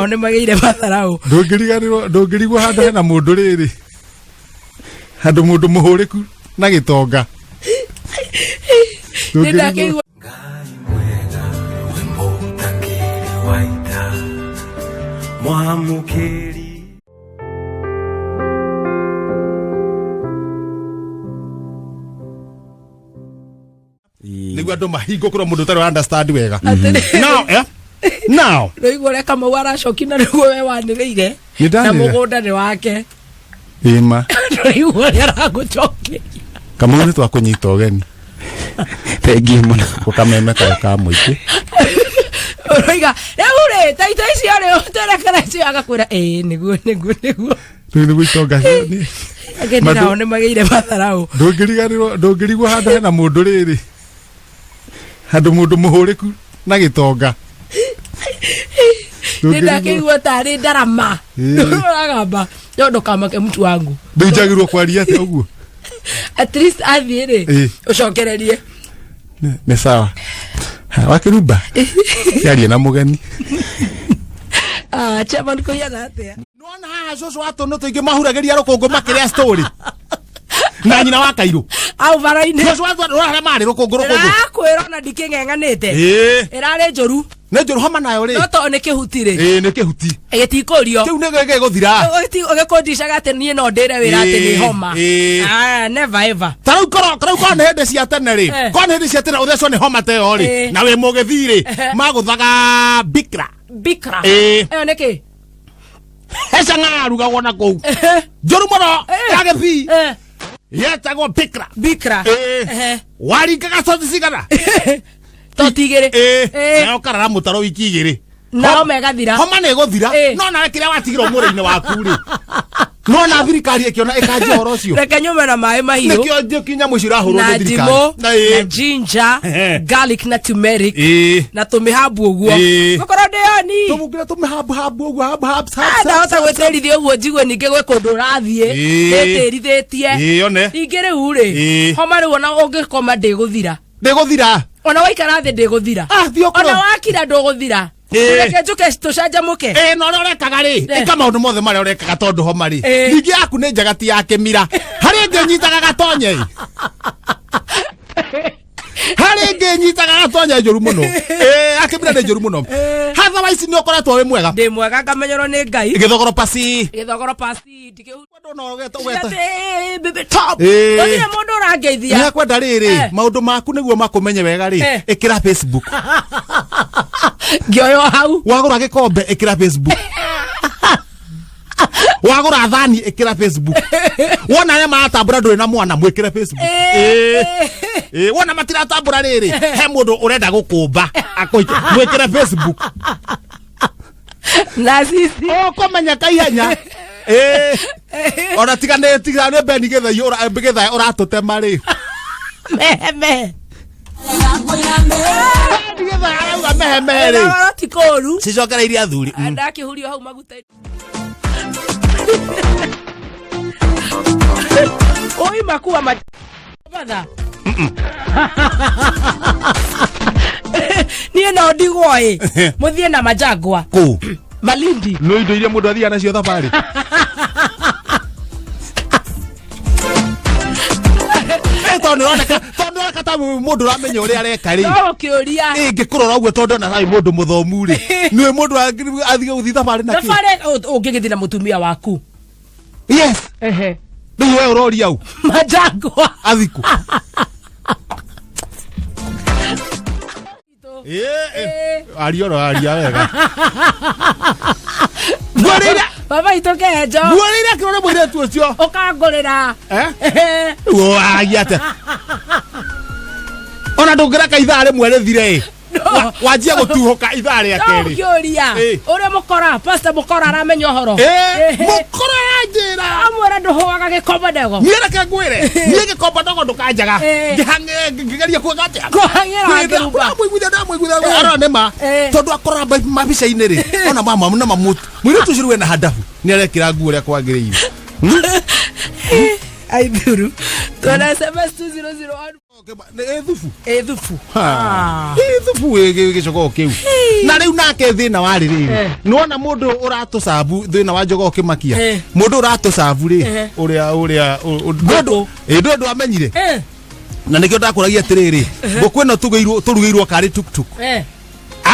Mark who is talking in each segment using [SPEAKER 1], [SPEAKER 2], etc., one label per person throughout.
[SPEAKER 1] nao nĩ magĩire matharaũ.
[SPEAKER 2] Ndũngĩriganĩrwo, ndũngĩrigwo handũ hena mũndũ rĩrĩ, handũ mũndũ mũhũrĩku na gĩtonga.
[SPEAKER 1] Nĩ ndakĩigua.
[SPEAKER 3] Ngai mwega wĩ mũtakĩrĩ wa ita mwamũkĩri.
[SPEAKER 2] Nĩguo andũ mahingũkĩrwo mũndũ ũtarĩ understand wega. Now, eh? Now.
[SPEAKER 1] Rĩu ũrĩa Kamau aracoki na nĩguo we wanĩrĩire.
[SPEAKER 2] Nĩ ndanĩrĩra.
[SPEAKER 1] Na mũgũnda nĩ wake.
[SPEAKER 2] Ĩma.
[SPEAKER 1] Rĩu ũrĩa aragũcokeria.
[SPEAKER 2] Kamau, nĩ twakũnyita ũgeni.
[SPEAKER 4] Thengiũ mũno.
[SPEAKER 2] Gũkameme kayo ka mũingĩ.
[SPEAKER 1] Ũroiga rĩu rĩ, ta ito icio rĩ, ũterekera icio, agakwĩra ĩĩ nĩguo nĩguo nĩguo.
[SPEAKER 2] Rĩu nĩguo itonga nĩ
[SPEAKER 1] Ageni nao nĩ magĩire matharaũ.
[SPEAKER 2] Ndũngĩriganĩrwo, ndũngĩrigwo handũ hena mũndũ rĩrĩ, handũ mũndũ mũhũrĩku na gĩtonga.
[SPEAKER 1] Nĩ ndakĩigua tarĩ ndarama. Ũragamba no ndũkamake mtu wangu.
[SPEAKER 2] Rĩu njagĩrĩirwo kwaria atĩa ũguo?
[SPEAKER 1] At least athiĩ rĩ, ũcokererie.
[SPEAKER 2] Nĩ sawa. Ha, wakĩrumba yaria na mũgeni.
[SPEAKER 1] Ah, chairman, kũhiana atĩa?
[SPEAKER 2] Nona haha cũcũ wa tũnũ tũingĩ mahuragĩria rũkũngũ makĩrĩa story na nyina wa kairũ.
[SPEAKER 1] Au bara-inĩ.
[SPEAKER 2] Cũcũ wa tũnũ harĩa marĩ rũkũngũ rũkũngũ.
[SPEAKER 1] Ndĩrakwĩra ona ndikĩng'eng'anĩte. Ĩrarĩ njũru.
[SPEAKER 2] Nĩ njũru homa nayo rĩ.
[SPEAKER 1] No to nĩ kĩhuti rĩ.
[SPEAKER 2] Ĩĩ, nĩ kĩhuti.
[SPEAKER 1] Gĩtikũrio.
[SPEAKER 2] Kĩu nĩ gĩgũthira.
[SPEAKER 1] Ũgĩkũndicaga atĩ niĩ no ndĩre wĩra atĩ nĩ homa. Ah, never ever.
[SPEAKER 2] Ta rĩu korwo korwo nĩ hĩndĩ cia tene rĩ, korwo nĩ hĩndĩ cia tene ũthecwo nĩ homa ta ĩyo rĩ, na wĩ mũgĩthii rĩ, magũthaga bikra.
[SPEAKER 1] Bikra.
[SPEAKER 2] Ĩĩ.
[SPEAKER 1] Ĩyo nĩ kĩ?
[SPEAKER 2] Hecang'a yarugagwo na kũu njũru mũno ya gĩthii, yetagwo bikra.
[SPEAKER 1] Bikra.
[SPEAKER 2] Ĩĩ. Waringaga coti cigana?
[SPEAKER 1] Toti igĩrĩ.
[SPEAKER 2] Ĩĩ.
[SPEAKER 1] Ĩĩ.
[SPEAKER 2] Nayo ũkarara mũtaro wiki 2.
[SPEAKER 1] Na homa ĩgathira.
[SPEAKER 2] Homa nĩ ĩgũthira. No nawe kĩrĩa watigirwo mwĩrĩ-inĩ waku rĩ, no na thirikari ĩkĩona ĩkanjia ũhoro ũcio.
[SPEAKER 1] Reke nyume na maĩ mahiũ.
[SPEAKER 2] Nĩkĩo njũki nyamũ icio irahũrwo
[SPEAKER 1] Na
[SPEAKER 2] nĩ thirikari.
[SPEAKER 1] ndimũ
[SPEAKER 2] Na ĩĩ.
[SPEAKER 1] na ginger, garlic na turmeric na tũmĩhambu ũguo.
[SPEAKER 2] Ĩĩ.
[SPEAKER 1] Gũkorwo ndĩoni.
[SPEAKER 2] Tũmũngĩra tũmĩhambuhambu ũguo, hambu, hambs,
[SPEAKER 1] Ah,
[SPEAKER 2] hambs,
[SPEAKER 1] ndahota
[SPEAKER 2] hambs,
[SPEAKER 1] gwĩtĩrithia ũguo njigue ningĩ gwĩ kũndũ ũrathiĩ ndĩtĩrithĩtie.
[SPEAKER 2] Ĩĩ, one.
[SPEAKER 1] Ningĩ rĩu rĩ, homa rĩu ona ũngĩkoma ndĩgũthira.
[SPEAKER 2] Ndĩgũthira.
[SPEAKER 1] Ona waikara thĩ ndĩgũthira.
[SPEAKER 2] Ah, thiĩ ũkorwo.
[SPEAKER 1] Ona wakira ndũgũthira. Reke njũke tũcanjamũke.
[SPEAKER 2] Ĩĩ, na ũrĩa ũrekaga rĩ, ĩka maũndũ mothe marĩa ũrekaga tondũ homa rĩ, ningĩ yaku nĩ njega ti ya kĩmira. Harĩ ĩngĩ nyitaga gatonye ĩ. Harĩ ĩngĩ nyitaga gatonye njũru mũno. Ĩĩ, ya kĩmira nĩ njũru mũno. Otherwise nĩ ũkoretwo wĩ mwega.
[SPEAKER 1] Ndĩ mwega ngamenyerwo nĩ Ngai.
[SPEAKER 2] Gĩthogoro pasi.
[SPEAKER 1] Gĩthogoro pasi ndikĩhu.
[SPEAKER 2] Ũgeta-
[SPEAKER 1] Baby top. Gũtirĩ mũndũ ũrangeithia.
[SPEAKER 2] Nĩ kwenda rĩrĩ, maũndũ maku nĩguo makũmenye wega rĩ, ĩkĩra Facebook.
[SPEAKER 1] Ngĩoywo hau.
[SPEAKER 2] Wagũra gĩkombe, ĩkĩra Facebook. Wagũra thani, ĩkĩra Facebook. Wona arĩa maratambũra ndũrĩ na mwana, mwĩkĩre Facebook. Ĩĩ. Ĩĩ, wona matiratambũra rĩrĩ, he mũndũ ũrenda gũkũmba akũike, mwĩkĩre Facebook.
[SPEAKER 1] Na sisi.
[SPEAKER 2] Ũkũmenya kaihenya. Ĩĩ. Ona tiga nĩ tiga nĩ Beni Gĩthai Gĩthai ũratũtema rĩ.
[SPEAKER 1] Mehe.
[SPEAKER 2] Beni Gĩthai arauga mehe mehe rĩ.
[SPEAKER 1] Gĩthogoro ti kũũru.
[SPEAKER 2] Cicokereirie athuri.
[SPEAKER 1] Ndakĩhurio hau maguta. Oi makuwa ma batha. Niĩ no ndigwo ĩ. Mũthiĩ na majangwa.
[SPEAKER 2] Kũ?
[SPEAKER 1] Malindi.
[SPEAKER 2] No indo iria mũndũ athiaga nacio thabarĩ. Eh, tondũ nĩũroneka ta mũndũ ũramenya ũrĩa areka rĩ.
[SPEAKER 1] No ũkĩũria.
[SPEAKER 2] Ingĩkũrora ũguo tondũ ona harĩ mũndũ mũthomu rĩ, nĩwe mũndũ athiĩ gũthiĩ thabarĩ na kĩ?
[SPEAKER 1] Thabarĩ ũngĩgĩthiĩ na mũtumia waku.
[SPEAKER 2] Yes. Rĩu we ũroria u?
[SPEAKER 1] Majangwa.
[SPEAKER 2] Athiku. Aria oro aria wega. Nguorĩire.
[SPEAKER 1] Baba itũ kenjo.
[SPEAKER 2] Nguorĩire akĩrora mũirĩtu ũcio.
[SPEAKER 1] Ũkangũrĩra.
[SPEAKER 2] Eh? Rĩu wagia atĩa? Ona ndũngĩreka ithaa rĩmwe rĩthire ĩ. Wanjia gũtuhũka ithaa rĩa
[SPEAKER 1] No
[SPEAKER 2] kerĩ.
[SPEAKER 1] ũkĩũria. Ũrĩa mũkora, pastor mũkora aramenya ũhoro.
[SPEAKER 2] Mũkora aranjĩra.
[SPEAKER 1] Amwĩra ndũhũaga gĩkomba ndego.
[SPEAKER 2] Niĩ reke ngwĩre, niĩ gĩkomba ndogo ndũkanjaga. Ngĩgeria kuoga atĩa?
[SPEAKER 1] Kũhang'ĩra ngĩrumba.
[SPEAKER 2] Ndamũiguithia, ndamũiguithia. Arora nĩ ma. Tondũ akora mabica-inĩ rĩ, ona mama na mamu. Mũirĩtu ũcio rĩu ena handabu. Nĩ arekĩra nguo ũrĩa kwagĩrĩire.
[SPEAKER 1] Aithuru. Twena SMS 2001.
[SPEAKER 2] Nĩ thubu.
[SPEAKER 1] Ĩ thubu.
[SPEAKER 2] Ha. Ĩ thubu gĩcogoo kĩu na rĩu nake thĩna warĩ rĩrĩ. Nĩwona mũndũ ũratũcabu thĩna wa njogoo kĩmakia. Mũndũ ũratũcabu rĩ, ũrĩa ũrĩa
[SPEAKER 1] Ngũkũ.
[SPEAKER 2] ĩ ndũ amenyire. Na nĩkĩo ndakũragia atĩrĩrĩ, ngũkũ ĩno tũrugĩirwo karĩ tuktuk.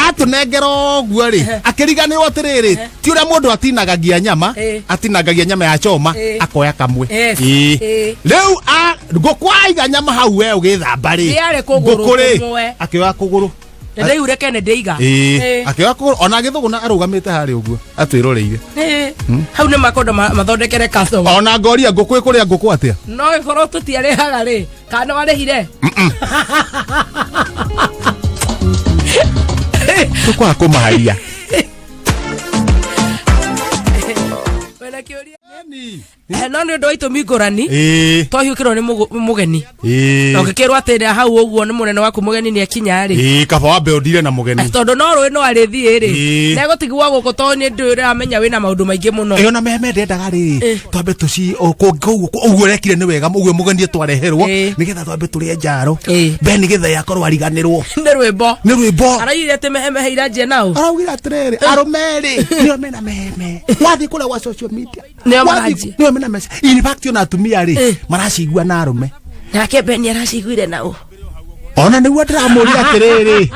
[SPEAKER 2] Atũnengera ũguo rĩ, akĩriganĩrwo atĩrĩrĩ, ti ũrĩa mũndũ atinagagia nyama. Atinangagia nyama ya choma. Akoya kamwe. Rĩu ngũkũ aiga nyama hau we ũgĩthamba rĩ,
[SPEAKER 1] Nĩarĩ kũgũrũ
[SPEAKER 2] ngũkũ rĩ,
[SPEAKER 1] kũmwe.
[SPEAKER 2] akĩoya kũgũrũ.
[SPEAKER 1] Ndĩraigure kene ndĩiga.
[SPEAKER 2] Akĩoya kũgũrũ ona agĩthũgũna arũgamĩte harĩa ũguo atwĩroreire.
[SPEAKER 1] Hau nĩ makonda mathondekere customer.
[SPEAKER 2] Ona ngoria ngũkũ ĩkũrĩa ngũkũ atĩa?
[SPEAKER 1] No ĩkorwo tũtiarĩhaga rĩ, kana warĩhire?
[SPEAKER 2] Tũkwaga kũmaharia.
[SPEAKER 1] Wena kĩũria. No nĩ ũndũ wa itũmi ngũrani twahiũkĩrwo nĩ mũgeni na ũgĩkĩrwo atĩ hau ũguo nĩ mũnene waku mũgeni nĩ akinya rĩ.
[SPEAKER 2] Kaba wambe ũndire na mũgeni.
[SPEAKER 1] Tondũ no rũĩ no arĩthiĩ rĩ, negũtigwo gũkũ tondũ nĩ ndĩramenya wĩna maũndũ maingĩ mũno.
[SPEAKER 2] Ĩyo na meme ndendaga rĩ, twambe tũci kũu ũguo ũrekire nĩ wega ũguo mũgeni twareherwo, nĩgetha twambe tũrĩe njaro. Ben gĩthee akorwo ariganĩrwo.
[SPEAKER 1] Nĩ rwĩmbo.
[SPEAKER 2] Nĩ rwĩmbo.
[SPEAKER 1] Araugire atĩ mehemehe iranjia nao.
[SPEAKER 2] Araugire atĩrĩrĩ, arũme rĩ nĩo mena meme, wathiĩ kũrĩa gwa social media
[SPEAKER 1] Nĩo
[SPEAKER 2] wathiĩ-
[SPEAKER 1] maranjia.
[SPEAKER 2] nĩo mena meme. In fact ona atumia rĩ maracigua na arũme.
[SPEAKER 1] Nake Ben araciguire nao.
[SPEAKER 2] Ona nĩguo ndĩramũria atĩrĩrĩ,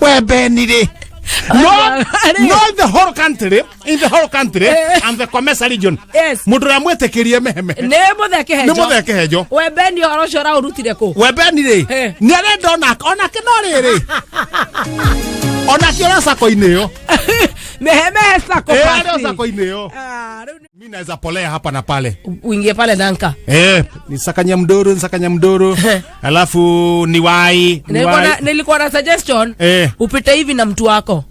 [SPEAKER 2] we Beni rĩ, no no in the whole country, in the whole country and the Comesa region, mũndũ ũrĩa mwĩtĩkĩrie meheme
[SPEAKER 1] nĩ mũthee kĩhenjo.
[SPEAKER 2] Nĩ mũthee kĩhenjo.
[SPEAKER 1] We Ben ũhoro ũcio ũraũrutire kũ?
[SPEAKER 2] We Beni rĩ, nĩ arenda onake onake no rĩrĩ onake ũrĩa sako-inĩ ĩyo.
[SPEAKER 1] Mehemehe sako.
[SPEAKER 2] Arĩa
[SPEAKER 1] Basi.
[SPEAKER 2] sako-inĩ ĩyo.
[SPEAKER 1] Ah, rĩu
[SPEAKER 2] mi naweza polea hapa na pale.
[SPEAKER 1] Uingie pale danka.
[SPEAKER 2] Nisakanya mdoro, nisakanya mdoro, alafu niwai
[SPEAKER 1] Nilikuwa
[SPEAKER 2] niwai.
[SPEAKER 1] nilikuwa na suggestion. Upite hivi na mtu wako.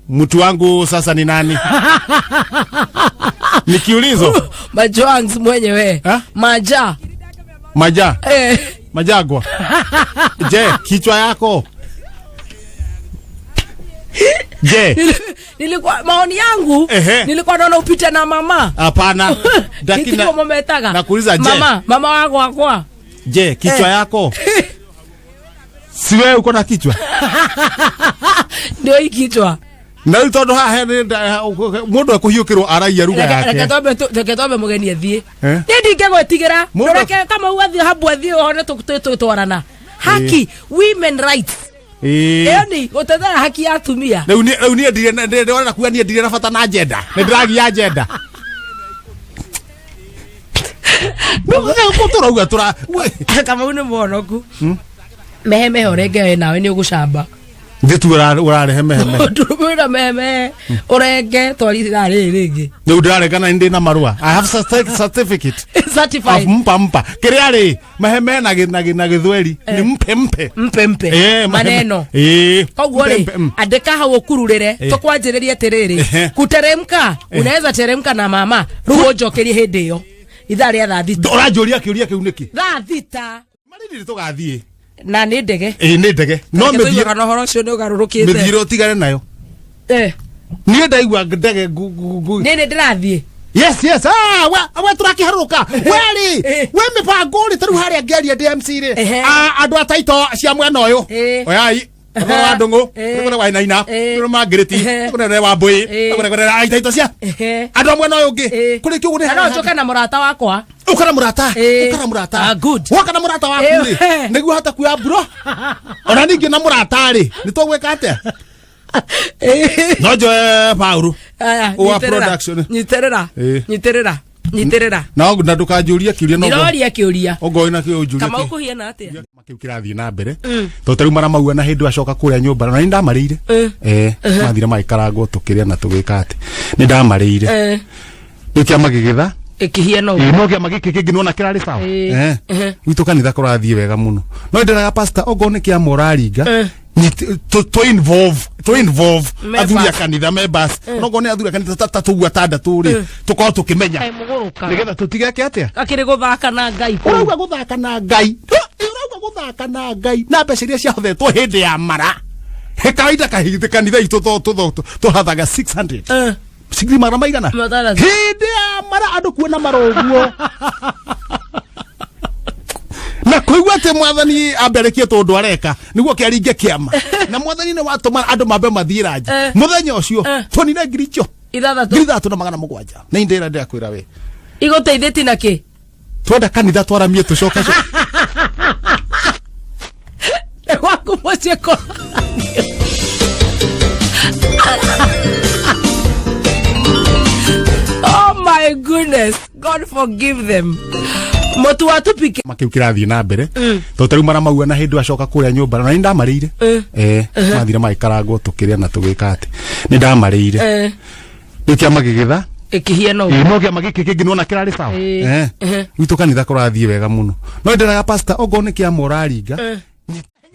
[SPEAKER 2] Mtu wangu sasa ni nani? Nikiulizo
[SPEAKER 1] Majoangs mwenyewe.
[SPEAKER 2] Ha?
[SPEAKER 1] Maja.
[SPEAKER 2] Maja. Majagwa. Je, kichwa yako? Je,
[SPEAKER 1] Nilikuwa maoni yangu, nilikuwa naona upite na mama.
[SPEAKER 2] Hapana. Dakina
[SPEAKER 1] Nitiko mometaga.
[SPEAKER 2] Nakuuliza je.
[SPEAKER 1] Mama, mama wako wakwa.
[SPEAKER 2] Je, kichwa yako? Si wewe uko na kichwa?
[SPEAKER 1] Ndio hii kichwa.
[SPEAKER 2] Na rĩu tondũ haha mũndũ ekũhiũkĩrwo aragia ruga yake.
[SPEAKER 1] Reke twambe mũgeni athiĩ.
[SPEAKER 2] Eh?
[SPEAKER 1] Niĩ ndingĩgwĩtigĩra. Ndũreke Kamau athiĩ habu athiĩ one tũtwarana. Haki, women rights. Ĩyo nĩ gũtetera haki ya atumia.
[SPEAKER 2] Rĩu niĩ rĩu niĩ ndirĩ ndĩrona kuga niĩ ndirĩ na bata na agenda. Nĩ ndĩragia agenda. No tũrauga tũra
[SPEAKER 1] Kamau nĩ mũhonoku. Mehemehe ũrenge we nawe nĩ ũgũcamba.
[SPEAKER 2] Nĩ tu ũrarehe mehemehe.
[SPEAKER 1] Ndũrũmĩra mehemehe ũrenge twarithia rĩrĩ rĩngĩ.
[SPEAKER 2] Rĩu ndĩrarengana nĩ ndĩ na marũa. I have certificate.
[SPEAKER 1] Certified.
[SPEAKER 2] Of mpa mpa. Kĩrĩa rĩ meheme na na gĩthweri ni mpe mpe.
[SPEAKER 1] Mpe mpe.
[SPEAKER 2] Maheme.
[SPEAKER 1] Maneno. Koguo
[SPEAKER 2] Mpe
[SPEAKER 1] rĩ,
[SPEAKER 2] mpe,
[SPEAKER 1] andĩka hau ũkururĩre tũkwanjĩrĩrie atĩrĩrĩ, kuteremka unaweza teremka na mama rĩu ũnjokerie hĩndĩ ĩyo ithaa rĩa thaa 6.
[SPEAKER 2] Ũranjũria kĩũria kĩu nĩkĩ?
[SPEAKER 1] Thaa 6.
[SPEAKER 2] Marĩrĩ tũgathiĩ.
[SPEAKER 1] Na nĩ ndege.
[SPEAKER 2] Ĩ nĩ ndege. No
[SPEAKER 1] Reke tũigue
[SPEAKER 2] mĩthiĩre
[SPEAKER 1] kana ũhoro ũcio nĩ ũgarũrũkĩte.
[SPEAKER 2] Mĩthiĩre ũtigane nayo. Niĩ ndaigua ndege
[SPEAKER 1] Niĩ nĩ ndĩrathiĩ.
[SPEAKER 2] Yes, yes. Ah, we tũrakĩharũrũka. We rĩ, we mĩbango rĩ, ta rĩu harĩa ngĩaria ndĩ MC rĩ. Ah, andũ a taito cia mwena ũyũ. Oyai. Kũrĩ wa Ndũng'ũ, kũrĩ wa Wainaina, kũrĩ wa Ngĩrĩti, kũrĩ wa Mbũĩ, kũrĩ wa taito cia. Andũ a mwena ũyũ ũngĩ. Kũrĩ kĩũgũ nĩ
[SPEAKER 1] Na no njũke na mũrata wakwa.
[SPEAKER 2] Ũka na mũrata, ũka na mũrata.
[SPEAKER 1] Ah, good.
[SPEAKER 2] Woka na mũrata waku rĩ, nĩguo hote kuoya mburo. Ona ningĩ na mũrata rĩ, nĩ tũgwĩka atĩa? No njoe Paũlũ.
[SPEAKER 1] Aya,
[SPEAKER 2] Wa
[SPEAKER 1] nyitĩrĩra.
[SPEAKER 2] production.
[SPEAKER 1] Nyitĩrĩra. Nyitĩrĩra. Nyitĩrĩra.
[SPEAKER 2] Na na ndũkanjũrie kĩũria no
[SPEAKER 1] Ndiroria kĩũria.
[SPEAKER 2] Ongoĩ na kĩo ũnjũrie
[SPEAKER 1] Kamau
[SPEAKER 2] kĩ-
[SPEAKER 1] kũhiana atĩa?
[SPEAKER 2] Kĩu kĩrathiĩ na mbere. Tondũ ta rĩu maramaua na hĩndĩ acoka kũrĩa nyũmba na nĩ ndamarĩire. Mathire magĩkarangwo tũkĩrĩa na tũgĩka atĩ. Nĩ ndamarĩire. Rĩu kĩama gĩgĩtha.
[SPEAKER 1] Ĩkĩhiana ũguo.
[SPEAKER 2] No kĩama gĩkĩ kĩngĩ nĩwona kĩrarĩ sawa. Gwitũ kanitha kũrathiĩ wega mũno. No ndĩraga pastor ongorwo nĩ kĩama ũraringa. To involve
[SPEAKER 1] Members.
[SPEAKER 2] athuri a kanitha members. No ngorwo nĩ athuri a kanitha ta tũguo atandatũ rĩ, tũkorwo tũkĩmenya.
[SPEAKER 1] Kaĩ mũgũrũka.
[SPEAKER 2] Nĩgetha tũtigeke atĩa?
[SPEAKER 1] Akĩrĩ gũthaka na Ngai kũu.
[SPEAKER 2] Ũrauga gũthaka na Ngai. Ũrauga gũthaka na Ngai na mbeca iria ciahothetwo hĩndĩ ya mara. He kawaida kahithĩ kanitha itũ tũhathaga 600. Ciringi magana maigana?
[SPEAKER 1] Matandatũ.
[SPEAKER 2] Hĩndĩ ya mara andũ kuona mara ũguo. Kũigua atĩ mwathani ambe arĩkie tũndũ areka nĩguo kĩaringe kĩama na mwathani nĩ watũma andũ mambe mathiĩ ranji. Mũthenya ũcio tuonire ngiri icio
[SPEAKER 1] 6
[SPEAKER 2] 6700 na indĩra ndĩrakwĩra we.
[SPEAKER 1] Igũteithĩtie na kĩ?
[SPEAKER 2] Twenda kanitha twaramie tũcoke.
[SPEAKER 1] Nĩ gwaku mũciĩ kũ? Oh my goodness, God forgive them. Mũtu wa tupike.
[SPEAKER 2] Kĩu kĩrathiĩ na mbere tondũ tarĩu maramaua na hĩndĩ acoka kũrĩa nyũmba na nĩ ndamarĩire. Mathire magĩkarangwo tũkĩrĩa na tũgĩka atĩ nĩ ndamarĩire. Rĩu kĩama gĩgĩtha
[SPEAKER 1] Ĩkĩhia no.
[SPEAKER 2] Ĩĩ, no kĩama gĩkĩ kĩngĩ nĩwona kĩrarĩ sawa. Gwitũ kanitha kũrathiĩ wega mũno no ndĩraga pastor okorwo nĩ kĩama ũraringa.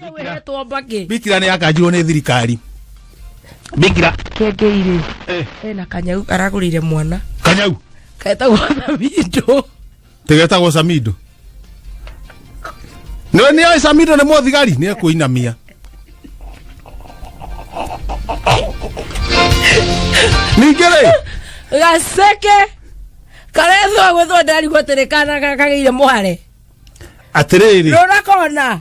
[SPEAKER 1] Wĩhetwo mbakĩ.
[SPEAKER 2] Bikira nĩ yakanjirwo nĩ thirikari bikira.
[SPEAKER 1] Kĩengei-rĩ, ena kanyau aragũrĩire mwana.
[SPEAKER 2] Kanyau.
[SPEAKER 1] Ketagwo Samindo.
[SPEAKER 2] Tĩgetagwo Samindo nĩwe nĩoĩ Samindo nĩ mũthigari nĩ ekũinamia. Ningĩ rĩ
[SPEAKER 1] Gaceke karethwo gwĩthwo ndarigwo atĩrĩ kana kagĩire mware.
[SPEAKER 2] Atĩrĩrĩ.
[SPEAKER 1] Ndũnakona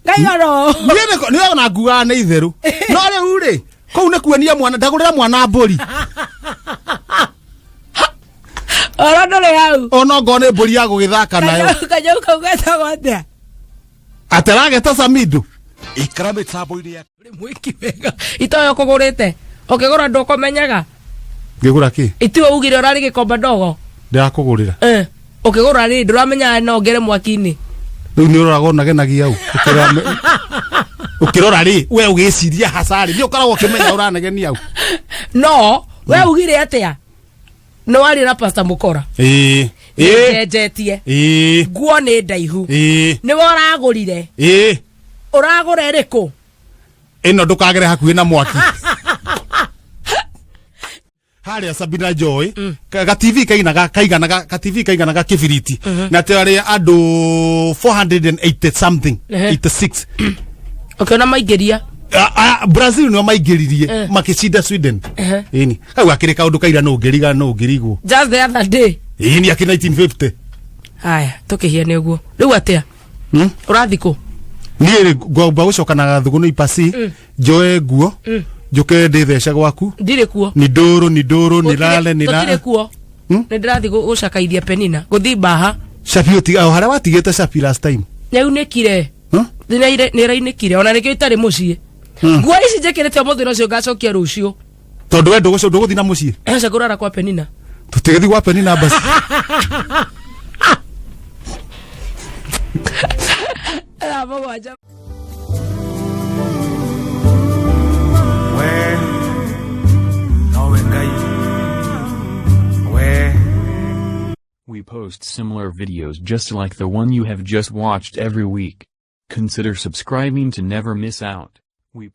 [SPEAKER 1] kaigana ũũ.
[SPEAKER 2] Niĩ nĩ ona ngugaga nĩ itherũ no rĩu rĩ kũu nĩ kuonia mwana ndagũrĩra mwana mbũri.
[SPEAKER 1] Oro ndũrĩ hau.
[SPEAKER 2] Ona ngorwo nĩ mbũri ya gũgĩthaka nayo.
[SPEAKER 1] Kanyau kau getagwo atĩa?
[SPEAKER 2] Atarageta Samindo.
[SPEAKER 5] Ikara mĩtambo-inĩ ya
[SPEAKER 1] Ũrĩ mwĩki wega itoyo kũgũrĩte ũkĩgũra ndũkũmenyaga.
[SPEAKER 2] Ngĩgũra kĩ?
[SPEAKER 1] Itiwe ugire ũrarĩ gĩkomba ndogo.
[SPEAKER 2] Ndĩrakũgũrĩra.
[SPEAKER 1] Ũkĩgũra rĩ ndũramenyaga no ngere mwaki-inĩ.
[SPEAKER 2] Rĩu nĩ ũroraga ũnagenagia u ũkĩrora rĩ we ũgĩciria hacarĩ nĩ ũkoragwo ũkĩmenya ũranegenia u.
[SPEAKER 1] No we ugire atĩa nĩ waria na Pastor Mukora?
[SPEAKER 2] Ĩĩ ĩĩ.
[SPEAKER 1] Njenjetie.
[SPEAKER 2] Ĩĩ.
[SPEAKER 1] Nguo nĩ ndaihu.
[SPEAKER 2] Ĩĩ.
[SPEAKER 1] Nĩwe ũragũrire?
[SPEAKER 2] Ĩĩ.
[SPEAKER 1] Ũragũra ĩrĩkũ?
[SPEAKER 2] Ĩno ndũkagere hakuhĩ na mwaki harĩa Sabina Joy ga TV kainaga kaiganaga ka TV kaiganaga kibiriti na twarĩ andũ 480 something. 86.
[SPEAKER 1] Ũkĩona maingĩria.
[SPEAKER 2] Ah, ah, Brazil nĩo maingĩririe makĩcinda Sweden. Ĩni kau gakĩrĩ kaũndũ kaira no ũngĩriga no ũngĩrigwo.
[SPEAKER 1] Just the other day.
[SPEAKER 2] Ĩni akĩ 1950.
[SPEAKER 1] Haya tũkĩhia nĩ ũguo rĩu atĩa? Ũrathi kũ?
[SPEAKER 2] Niĩ rĩ ngwamba gũcoka na gathũgũnũ ipasi njoe nguo njũke ndĩthece gwaku.
[SPEAKER 1] Ndirĩ kuo.
[SPEAKER 2] Ni ndũrũ ni ndũrũ ni lale ni
[SPEAKER 1] Tũtirĩ
[SPEAKER 2] lale.
[SPEAKER 1] kuo. Nĩ ndĩrathi gũcakaithia Penina gũthi mbaha.
[SPEAKER 2] Cabi ũtiga o harĩa watigĩte cabi last time.
[SPEAKER 1] Nĩaunĩkire.
[SPEAKER 2] Huh?
[SPEAKER 1] Nĩrainĩkire ona nĩkĩo itarĩ mũciĩ. Nguo ici njĩkĩrĩte ũmũthĩ nocio ngacokia rũciũ.
[SPEAKER 2] Tondũ we ndũgũthiĩ na mũciĩ.
[SPEAKER 1] Aca kũrara kwa Penina.
[SPEAKER 2] Tũtigĩthiĩ gwa Penina basi.
[SPEAKER 1] 7:00.
[SPEAKER 3] We nowe Ngai we.
[SPEAKER 6] We post similar videos just like the one you have just watched every week. Consider subscribing to never miss out. We